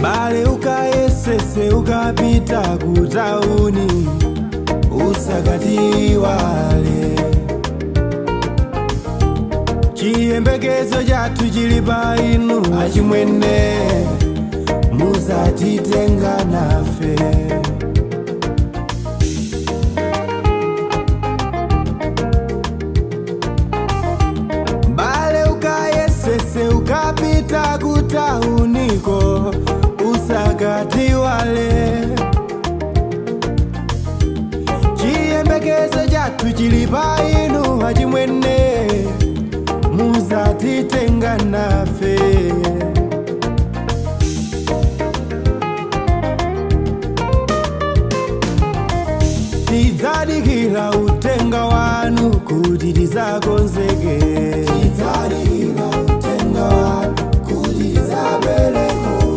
Bale ukayesese ukapita kutauni usakatiwale. Chiyembekezo chathu chili pa inu achimwene, muzatitenga nafe. Bale ukayesese ukapita kutauniko usakatiwale. Chiyembekezo chathu chili pa inu achimwene, muzatitenga nafe. Tidzadikira utenga wanu kuti tizakonzeke.